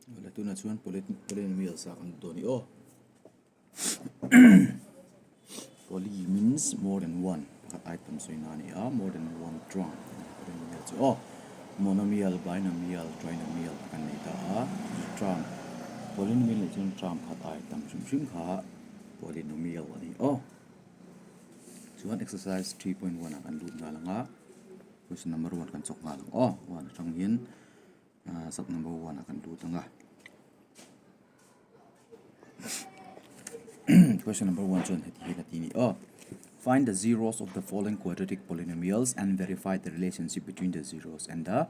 Awle tunah chuan polynomials ah kan dawn i aw. Poly means more than one pakhat item sawi na a ni a, more than one term polynomial chu aw. Monomial, binomial, trinomial kan nei ta a, term polynomial nih chuan term khat item hrim hrim kha polynomial a ni aw. Chuan exercise 3.1 ah kan lut nghal ang a, question number 1 kan chawk nghal ang aw, 1 atang hian. Ahh sub number one ah kan lut ang a question number one chuan heti hian a ti a ni aw find the zeros of the following quadratic polynomials and verify the relationship between the zeros and the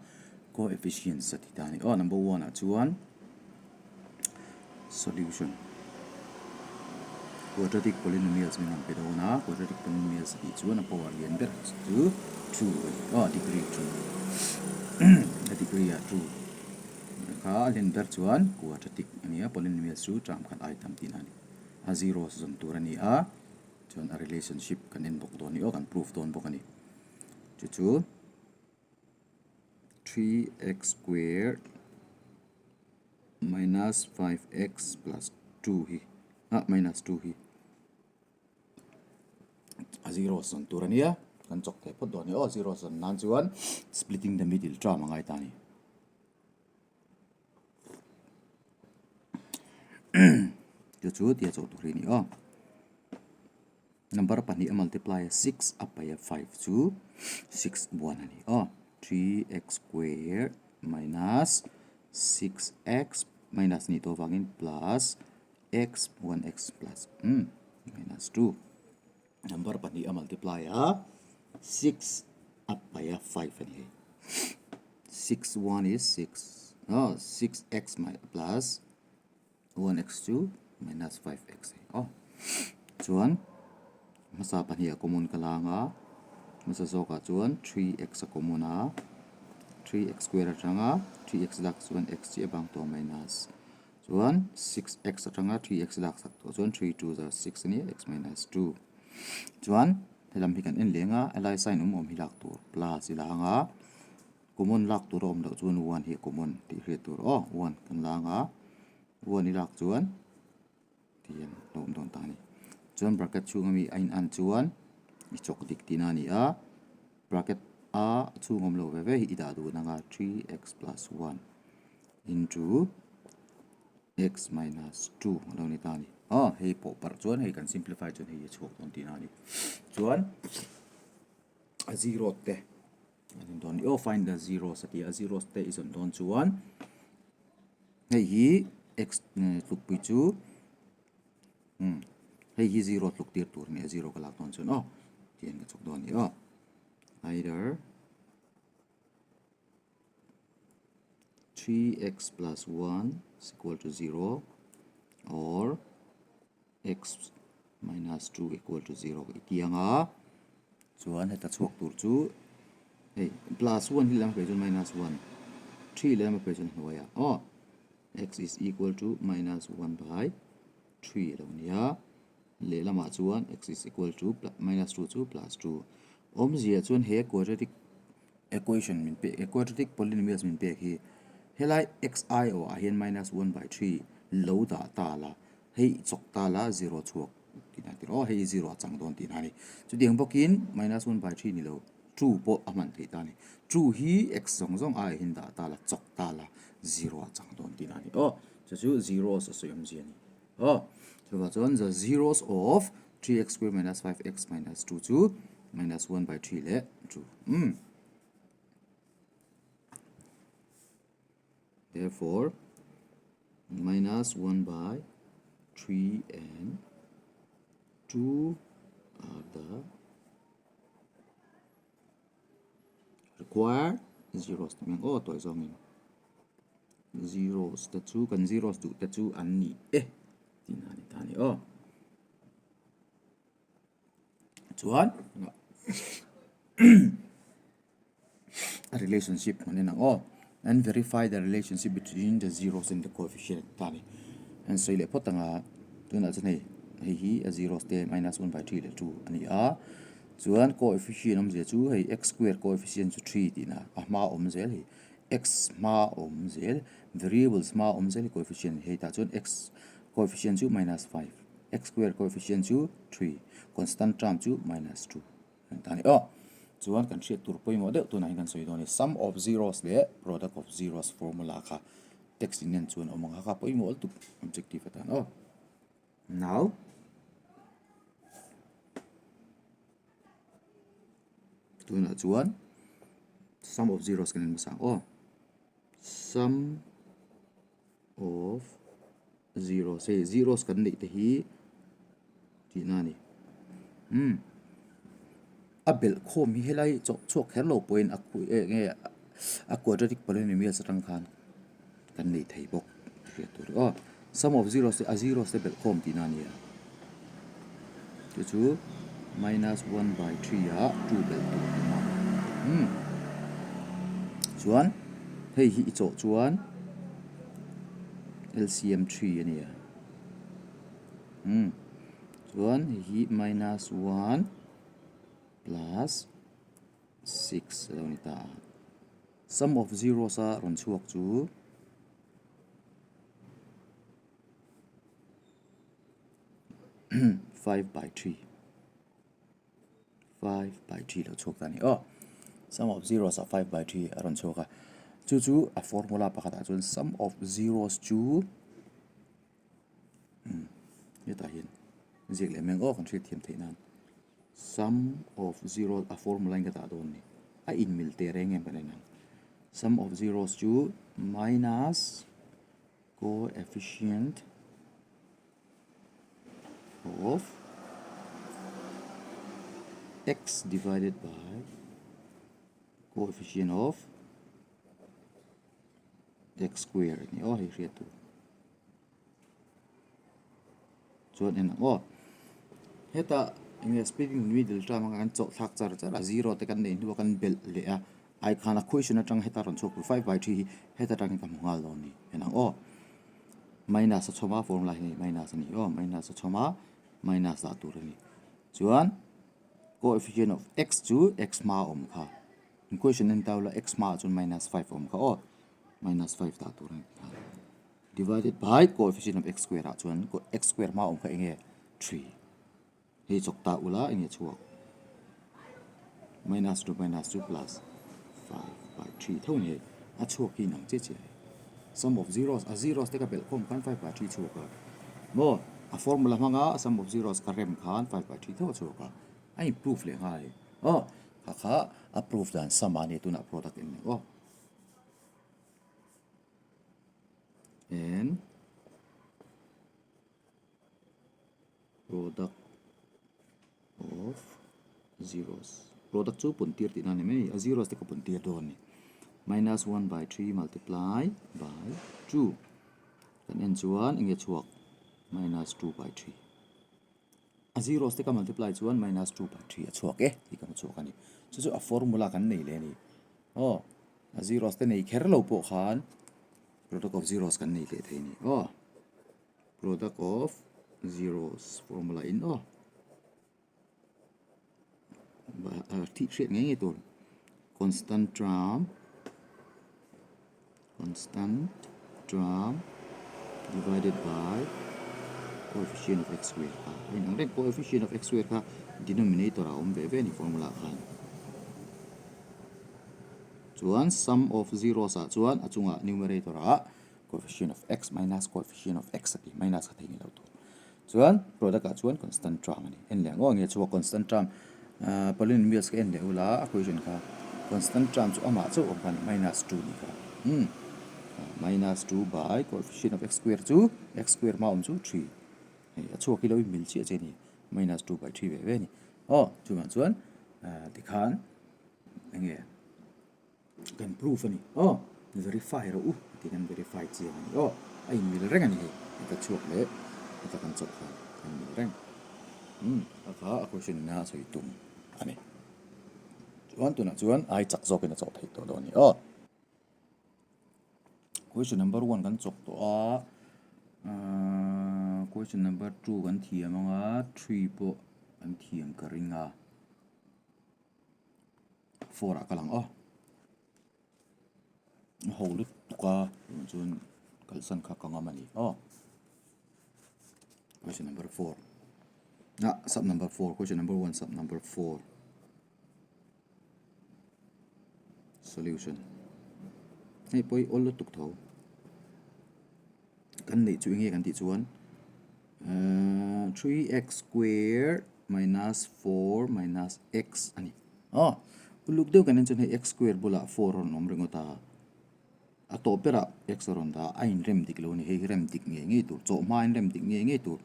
coefficients a ti ta a ni aw number one ah chuan solution quadratic polynomials min rawn pe dawn a quadratic polynomials tih chuan a power lian ber chu two a ni aw degree two a degree ah two kha a lian ber chuan quadratic a ni a polynomials chu term khat ai tam tihna a ni a zeros zawm tur a ni a chuan a relationship kan en bawk dawn a ni aw kan proof dawn bawk a ni chu chu. 3x squared minus 5x plus 2 hi ah minus 2 hi a zero zawn tur a nia kan chawk thei phawt dawn a ni aw zero zawn nan chuan splitting the middle term a ngai ta a ni chu chu tia chawh tur hi a ni aw. Number pahnih a multiply a six a paih a five chu six one a ni aw. 3x square minus 6x minus nih tawh vangin plus x 1x plus umm minus 2. Number pahnih a multiply a six a paih a five a ni hei. 6 one is 6 aw 6x plus 1x chu minus 5x a ni aw. Chuan hmasa pahnih a common ka la ang a, hmasa zawkah chuan 3x a common a, 3x square atanga 3x lak chuan x chiah bang tawh minus chuan 6x atanga 3x lak sak tawh chuan 3 2 za 6 a ni a x minus 2. Chuan helam hi kan en leng a helai sign awm awm hi lak tur plus i la ang a. Common lak tur a awm loh chuan one hi a common tih hriat tur aw one kan la ang a one i lak chuan tihian a awm dawn ta a ni chuan bracket chhung ami a in an chuan i chawk dik tihna a ni a bracket a chhung awm lo ve ve hi i dah dun ang a 3x plus 1 into x minus 2 a lo ni ta a ni aw hei pawh parh chuan hei kan simplify chuan hei a chhuak dawn tihna a ni chuan a zero te. An in dawn aw find the zeros a ti a zeros te i zawn dawn chuan hei hi x tlukpui chu umm hei hi zero tluk tir tur a ni a zero ka lak dawn chuan aw tihian ka chhuk dawn a ni aw either 3x plus 1 is equal to 0 or x minus 2 equal to 0 i ti ang a chuan heta chhuak tur chu hei plus 1 hi lehlam a phei chuan minus 1 3 lehlam a phei chuan hnuaiah aw x is equal to minus 1 by 3 a lo ni a lehlamah chuan x is equal to minus 2 chu plus 2 awmzia chuan he quadratic equation min pek quadratic polynomials min pek hi helai x ai awh ah hian minus 1 by 3 lo dah ta la Hei chawk ta la zero chhuak tihna a ti aw hei zero a chang dawn tihna a ni. Chutiang bawkin minus one by three ni lo two pawh a hman theih ta a ni. Two hi x zawng zawng aiah hian dah ta la chawk ta la zero a chang dawn tihna a ni aw. Chu chu zeros a sawi awmzia a ni aw. Chuvang chuan the zeros of 3x square minus 5x minus 2 chu minus 1 by 3 leh 2. Umm. Therefore, minus 1 by 3 and 2 are the required zeros tih ang aw tawi zawngin zeros te chu kan zeros duh te chu an ni e tihna a ni ta a ni aw. Chuan a relationship an en ang aw and verify the relationship between the zeros and the coefficient ta ni an sawi leh phawt ang a tunah chuan hei hei hi a zeros te minus 1 by 3 leh 2 a ni a chuan coefficient awmzia chu hei x square coefficient chu 3 tihna a hma awm zel hei. X hma awm zel variables hma awm zel hi coefficient hei tah chuan x coefficient chu minus 5 x square coefficient chu 3 constant term chu minus 2 an ta a ni aw. Chuan kan hriat tur pawimawh deuh tunah hian kan sawi dawn a ni sum of zeros leh product of zeros formula kha text in en chuan awm ang a kha pawimawh lutuk objective atan aw. Now tunah chuan sum of zeros kan en hmasa ang aw sum of zeros hei zeros kan neih te hi tihna a ni umm a belh khawm hi helai chawh chhuak kher lo pawhin a khuih eng nge a quadratic polynomials atang khan kan nei thei bawk hriat tur aw sum of zeros te a zeros te belh khawm tihna a ni a chu chu minus 1/3 ah 2 belh tur tihna a ni umm chuan hei hi i chawh chuan L_C_M 3 a ni a umm chuan hei hi minus 1 plus 6 a lo ni ta a. Sum of zeros a rawn chhuak chu 5/3 5/3 lo chhuak ta a ni aw. Sum of zeros ah 5/3 a rawn chhuak a, chu chu a formula pakhatah chuan sum of zeros chu hetah hian ziak leh meng aw kan hriat thiam theih nan sum of zero a formula in ka dah dawn a ni a inmil teh reng em kan en ang sum of zeros chu minus coefficient of x divided by coefficient of x square a ni aw hei hriat tur chuan en ang aw hetah enge speaking middle term anga kan chawh thlak char char a zero te kan neih hnuah kan belh leh a ai khan a question atang heta rawn chhuak tur 5/3 hi heta tangin ka hmu nghal dawn a ni en ang aw minus a chhawm a formula hi minus a ni aw minus a chhawm a minus dah tur a ni chuan coefficient of x chu x hma a awm kha. Equation en ta ula x hmaah chuan minus 5 a awm kha aw minus 5 dah tur a ni nghal divided by coefficient of x square ah chuan x square hma awm kha eng nge 3 hei chawk ta ula eng nge chhuak minus 2 minus 2 plus 5 by 3 tho ni hei a chhuak hi inang chiah chiah sum of zeros a zeros te ka belh khawm khan 5 by 3 chhuak a maw a formula hmanga sum of zeros ka rem khan 5 by 3 tho a chhuak a a improve leh nghal a ni aw. Kha kha a proof dan sum a ni tunah product in aw. And product of zeros. Product chu pun tir tihna a ni mai a zeros te ka pun tir dawn a ni. Minus 1 by 3 multiply by 2. Kan en chuan enge chhuak minus 2 by 3. A zeros te ka multiply chuan minus 2 by 3 a chhuak e tih kan chhuak a ni. Chu chu a formula kan nei leh a ni. Aw, a zeros te nei kher lo pawh khan product of zeros kan nei leh thei a ni. Aw, product of zeros formula in aw. Thih hriat ngei ngei tur constant term constant term divided by coefficient of x square kha a inang reng coefficient of x square kha denominator ah a awm ve ve a ni formula ah khan chuan sum of zeros ah chuan a chungah numerator ah coefficient of x minus coefficient of x a ti minus kha theih ni lo tur. Chuan product ah chuan constant term a ni. En leh ang aw nge chhuak constant term ahh polynomials kha en leh ula a question kha constant term chu amah chauh awm kha a ni minus 2 ni kha umm minus 2 by coefficient of x square chu x square hma awm chu 3 hei a chhuak hi lo inmil chiah che a ni minus 2 by 3 ve ve a ni aw chuvang chuan ahh tikhan enge. Kan proof a ni aw, verify rawh u tih kan verify chiang a ni aw, a inmil reng a ni hei, heta chhuak leh heta kan chawlh khan a inmil reng umm a kha a question ina a sawi tum a ni. Chuan tunah chuan ai chak zawkin a chawh theih tawh dawn a ni aw. Question number 1 kan chawk tawh a, ahh question number 2 kan thiam ang a, 3 pawh kan thiam ka ring a. 4 ah ka lang aw. A ho lutuk a tunah chuan kalsan kha ka ngam a ni aw. Question number 4. Ah, sub number 4. Question number 1, sub number 4. Solution. Hei pawh hi awl lutuk tho. Kan neih chu enge kan tih chuan 3x square minus 4 minus x a ni. Aw, uluk deuh kan en chuan hei x square bulah 4 a rawn awm ringawt a. A tawp berah x a rawn dah a, a inrem dik lo a ni. Hei hi rem dik ngei ngei tur, chawhma in rem dik ngei ngei tur.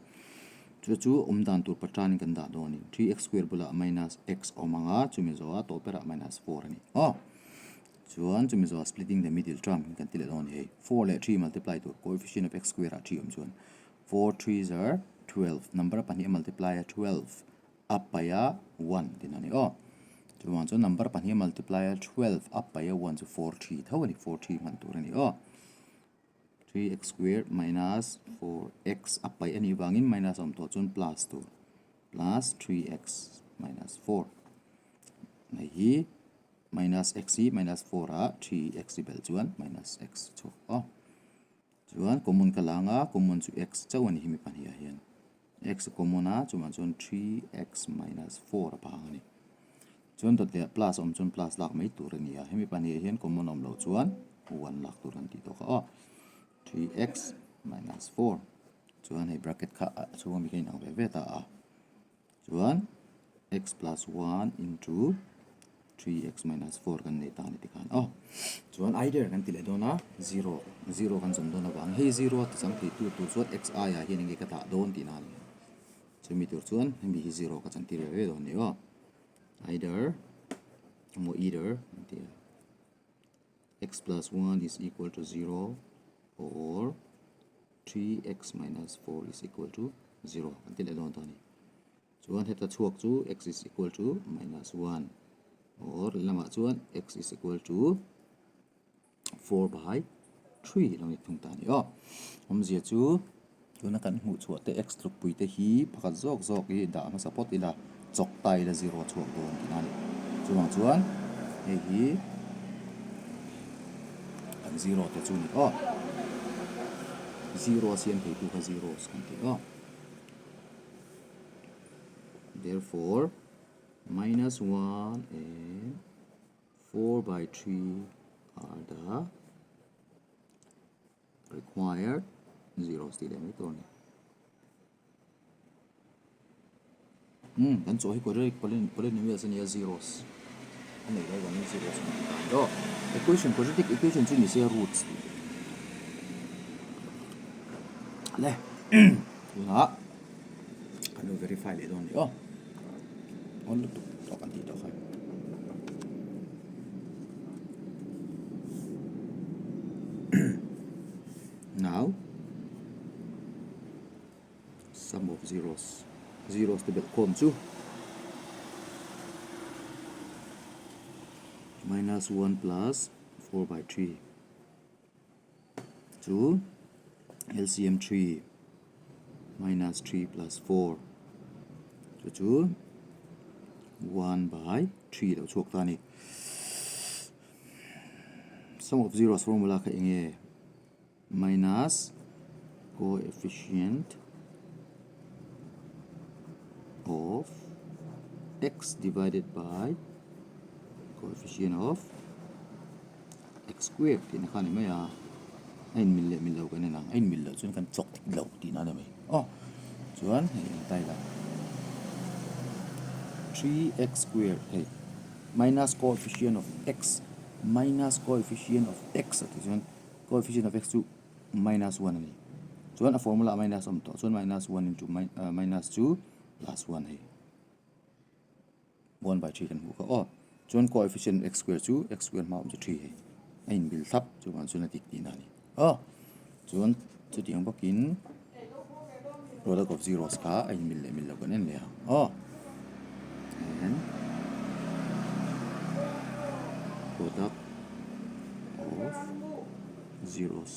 Chu chu awm dan tur paṭanin kan dah dawn a ni. 3x square bulah minus x a awm ang a, chumi zawhah tawp berah minus 4 a ni. Aw. Chuan chumi zawhah splitting the middle term kan ti leh dawn a ni hei. 4 leh 3 multiply tur, coefficient of x square ah 3 awm chuan 4 threes are 12, number pahnih a multiply a 12 a paih a 1 tihna a ni aw. Chuvang chuan number pahnih a multiply a 12 a paih a 1 chu 4 3 tho a ni, 4 3 hman tur a ni aw. 3x square minus 4x a paih a nih vangin minus a awm tawh chuan plus tur, plus 3x minus 4. Hei hi minus x hi minus 4 ah 3x i belh chuan minus x chhuak aw. Chuan common ka la anga common chu x chauh a ni hemi pahnih ah hian x a common a chuvang chuan 3x minus 4 a bang a ni. Chuan dawt leh plus a awm chuan plus lak mai tur a ni a, hemi pahnih ah hian common a awm loh chuan 1 lak tur kan tih tawh kha aw. 3x minus 4 chuan hei bracket kha a chhung ami kha inang ve ve ta a. Chuan x plus 1 into 3x minus 4 kan nei ta a ni tikhan aw. Chuan either kan ti leh dawn a, 0, 0 kan zawm dawn avang hei 0 a ti chang thei tu tur chuan x aiah hian enge ka dah dawn tihna a ni. Chumi tur chuan hemi hi 0 ka chantir ve ve dawn a ni aw. Either emaw either kan ti a. x plus 1 is equal to 0 or 3x minus 4 is equal to 0 kan ti leh dawn ta a ni. Chuan heta chhuak chu x is equal to minus 1 or lamah chuan x is equal to 4 by 3 lo ni thung ta a ni aw. Awmzia chu tuna kan hmuh chhuah te x tlukpui te hi pakhat zawk zawk hi dah hmasa phawt ila chawk ta ila zero chhuak dawn tihna a ni. Chuvang chuan hei hi kan zero te chu a ni aw. Zero a siam theitu kha zeros kan ti aw. Therefore, minus 1 and 4 by 3 are the required zeros tih leh mai tur a ni. Umm kan chaw hi quadratic polynomials a nia zeros a nei lo vangin zeros kan ti ta a ni aw. Equation quadratic equation chu ni se roots tih tur le tunah kan lo verify leh dawn a ni aw. Awn lutuk tawh kan tih tawh kha. Now Sum of zeros, zeros te belh khawm chu minus 1 plus 4 by 3 chu LCM 3 minus 3 plus 4 chu chu 1 by 3 lo chhuak ta a ni. Sum of zeros formula kha enge? Minus coefficient of x divided by coefficient of x square tihna kha a ni mai a, a inmil leh mil lo kan en ang, a inmil loh chuan kan chawk lo tihna a ni mai aw, chuan hei eng ta ila 3x square hei minus coefficient of x minus coefficient of x a tih chuan. Coefficient of x chu minus 1 a ni. Chuan a formula ah minus a awm tawh chuan minus 1 into minus chu plus 1 hei. 1 by 3 kan hmuh kha aw. Chuan coefficient x square chu x square hma awm chu 3 hei. A inbil thlap chuvang chuan a dik tihna a ni. Aw. Chuan chutiang bawkin product of zeros kha a inmil leh mil lo kan en leh ang aw. And product of zeros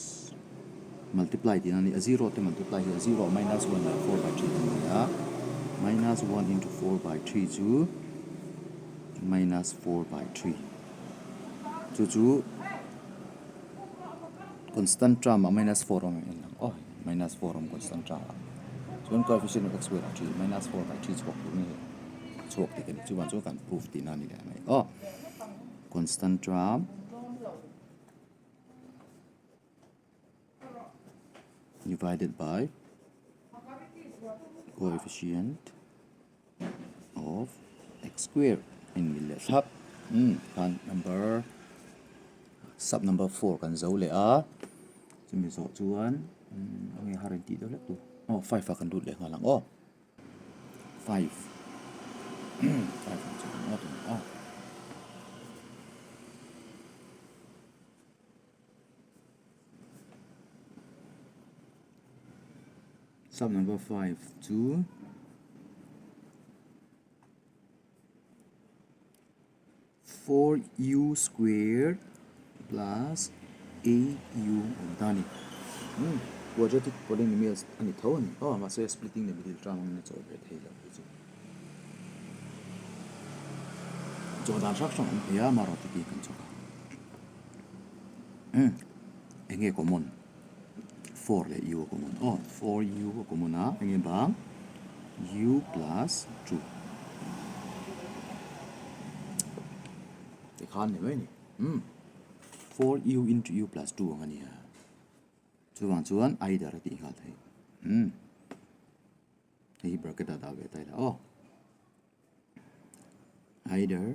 multiply tihna a ni a zero te multiply hi a zero minus 1 leh 4 by 3 kan ni a minus 1 into 4 by 3 chu minus 4 by 3 chu chu. Constant term ah minus 4 awm em ang aw minus 4 awm constant term ah chuan coefficient of x square ah 3 minus 4 by 3 chhuak tur ni chhuak tih ka ni chuvang chuan kan proof tihna a ni leh mai aw constant term divided by coefficient of x square in mil leh thlap umm khan number sub number 4 kan zo leh a chumi zawh chuan umm enge har in tih deuh hlek tur aw 5 ah kan lut leh nghal ang aw 5 5 ang chu kan awt ang aw. Sub number 5 chu 4u squared plus 8u awm ta a ni. Hmm, quadratic polynomials a ni tho a ni. Aw, mahse splitting the middle term angin a chawi ve thei lo tih chu. Chaw dan hrang hrang awm thei a, amaherawh chu tih kan chawk a. Hmm, eng nge common? 4 leh u a common. Aw, 4u a common a, eng nge bang? u plus 2. Tikhan ni mai ni. Hmm, 4u into u plus 2 ang a nia. Chuvang chuan either a tih nghal theih. Hmm. Hei hi bracket ah dah ve ta ila aw. Either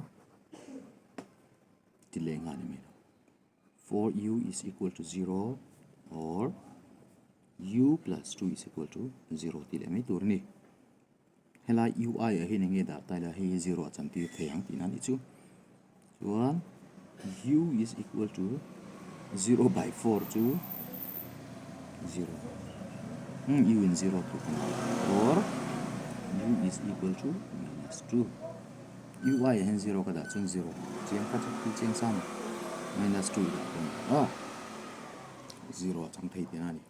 ti leh nghal ni mai lo. 4u is equal to 0 or u plus 2 is equal to 0 ti leh mai tur a ni. Helai u ai ah hian enge dah ta ila hei hi 0 ah chan tir thei ang tihna a nih chu. Chuan u is equal to 0 by 4 chu 0. U in 0 tluk a ni. Or u is equal to minus 2. U ai ah hian 0 ka dah chuan 0 chiang kha chu thil chiang sa a ni. Minus 2 i dah pawn aw 0 a chang thei tihna a ni.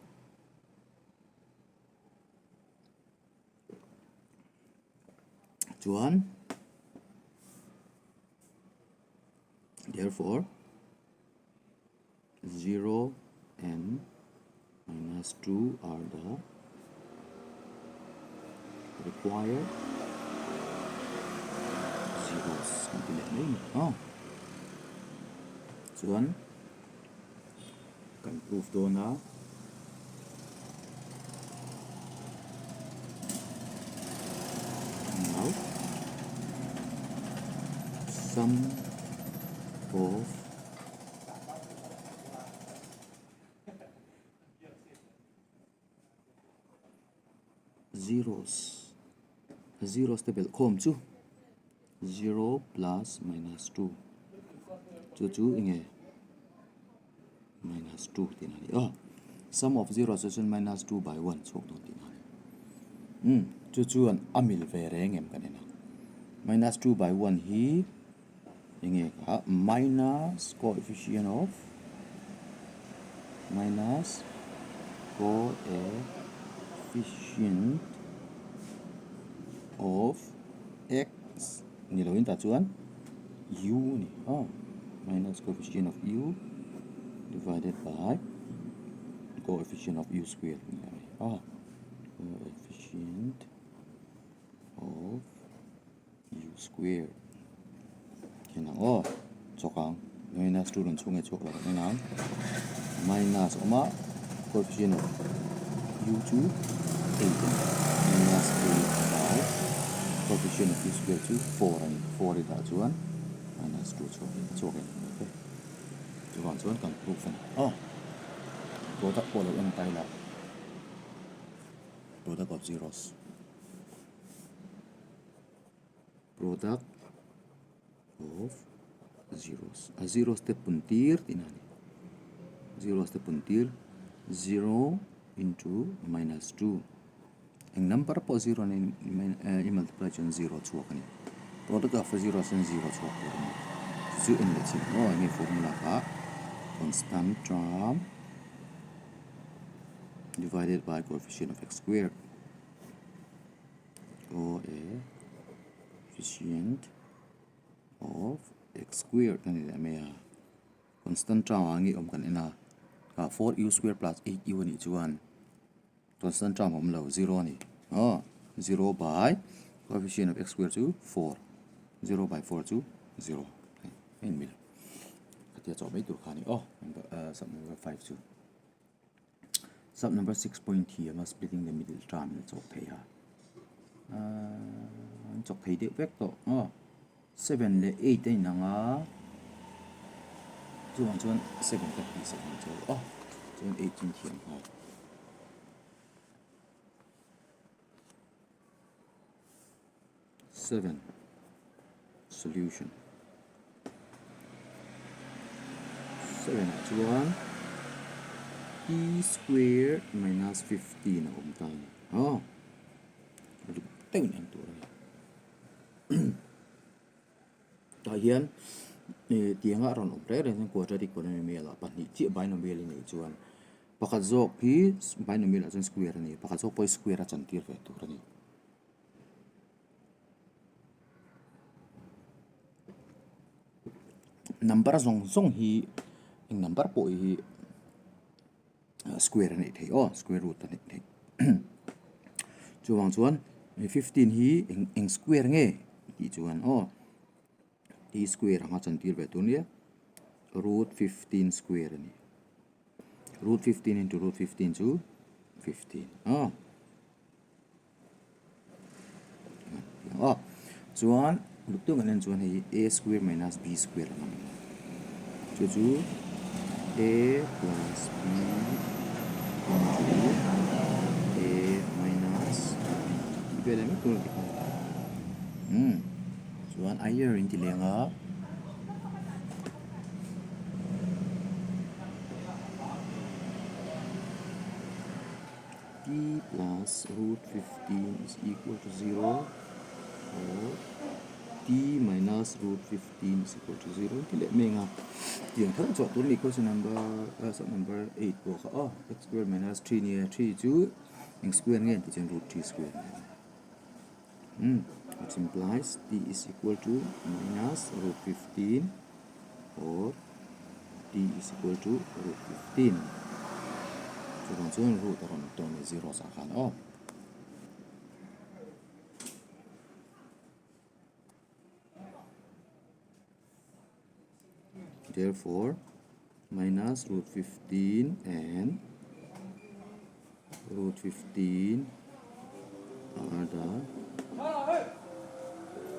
Chuan therefore 0 and minus 2 are the required zeros kan ti leh mai a ni aw. Chuan Kan proof dawn a. Now sum of zeros zeros te belh khawm chu 0 plus minus 2 chu chu enge minus 2 tihna a ni a sum of zeros chu chuan minus 2 by 1 chhuak dawn tihna a ni umm chu chuan a mil ve reng em kan en a minus 2 by 1 hi enge kha minus coefficient of minus coefficient of x ni loin tah chuan u a ni a minus coefficient of u divided by coefficient of u square a ni a coefficient of u square en ang aw chawk ang minus 2 rawn chhung nge chhuak lo en ang minus a awm a coefficient of u chu 8 a ni minus 8 by coefficient of u square chu 4 a ni 4 i dah chuan minus 2 chhuak in chhuak in okay chuvang chuan kan proof a ni aw product pawh lo en ta ila product of zeros. Product of zeros a zeros te pun tir tihna a ni zeros te pun tir zero into minus 2 eng number pawh zero nen i multiply chuan zero chhuak a ni product of zeros chuan zero chhuak tur a ni chu chu en leh chin aw enge formula kha constant term divided by coefficient of x square. Coefficient of x square a ni leh mai a, constant term ah nge awm kan en a, 4u square plus 8u a nih chuan constant term a awm lo zero a ni aw zero by coefficient of x square chu 4 zero by 4 chu zero a inmil khatia chawh mai tur kha a ni aw sub number 5 chu sub number 6 point thiam a splitting the middle term in a chawk thei a an chawk thei deuh vek tawh aw. 7 leh 8 a inang a, chuvang chuan 7 ka tih sak ang che aw, chuan 8 chu in thiam nghal. 7 solution 7 ah chuan t square minus 15 a awm ta a ni aw, deuhin en tur a ni. Tah hian ih tianga a rawn awm reng reng hian quadratic polynomial ah pahnih chiah binomial i neih chuan pakhat zawk hi binomial ah chuan square a ni pakhat zawk pawh hi square a chantir ve tur a ni. Number zawng zawng hi eng number pawh hi square a neih theih aw square root a neih theih chuvang chuan 15 hi eng eng square nge tih chuan aw t square anga chantir ve tur nia root 15 square a ni root 15 into root 15 chu 15 aw. Aw chuan uluk deuh kan en chuan hei a square minus b square ang a ni a chu chu a plus b into a minus b tih vel ang tur a ni umm chuan air in ti leng a. T plus root 15 is equal to 0 or T minus root 15 is equal to 0 ti leh mai ang a tiang tho chhuah tur a ni question number sub number 8 pawh kha aw x square minus 3 nia 3 chu eng square nge tih chuan root 3 square a ni umm which implies T is equal to minus root 15 or t is equal to root 15 chuvang chuan root a rawn awm tawh a ni zero ah khan aw. Therefore, minus root 15 and root 15 are the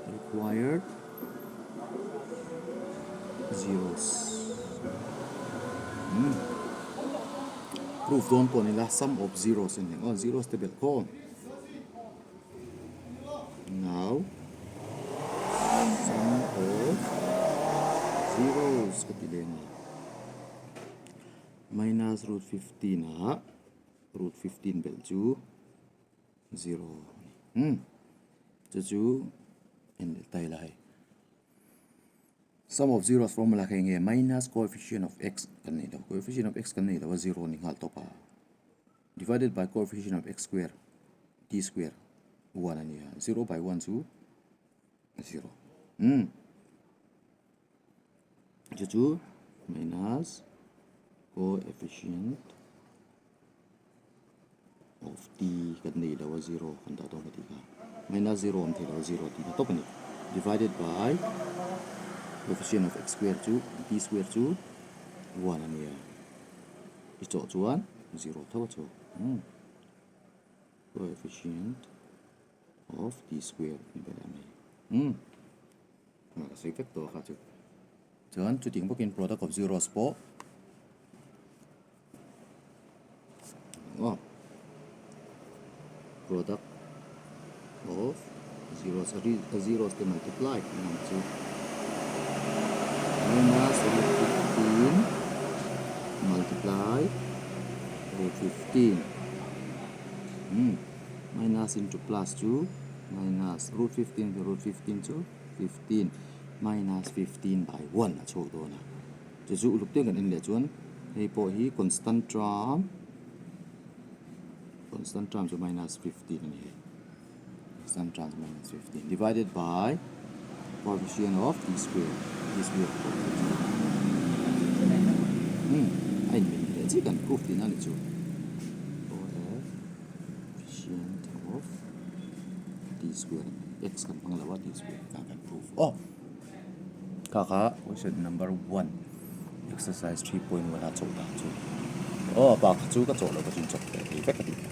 required zeros. Hmm. Proof dawn pawh ni la sum of zeros a ni ang aw zeros te belh khawm. Now sum of zeros ka ti leng a. Minus root 15 ah root 15 belh chu zero a ni. Hmm. Chu chu en leh ta ila hei. Sum of zeros formula kha eng nge minus coefficient of x kan nei lo. Coefficient of x kan nei lo a zero a ni nghal tawp a. Divided by coefficient of x square t square 1 a ni a. Zero by 1 chu zero. Hmm. Chu chu minus coefficient of t kan nei lo a zero kan dah dawn ka tih kha minus zero awm thei lo a zero tih na tawp a ni divided by coefficient of x square chu t square chu 1 a ni a i chawh chuan zero tho a chhuak coefficient of t square ni ber a ni. Ka sawi vek tawh a kha chu. Chuan chutiang bawkin product of zeros pawh aw product of zeros a zeros te multiply tih ang chu minus root 15 multiply root 15 minus into plus chu minus root 15 to root 15 chu 15 minus 15 by 1 a chhuak dawn a chu chu uluk te kan en leh chuan hei pawh hi constant term constant term chu minus 15 a ni hei constant term chu minus 15 divided by coefficient of t square t square a in mil leh. chi kan proof tihna a ni chu. Coefficient of t square a ni x kan hmang lo a t square kha kan proof aw. Kha kha question number 1 exercise 3.1 a chawh dan chu aw bak kha chu ka chawh lo ka chin chawp leh thei vek a tih.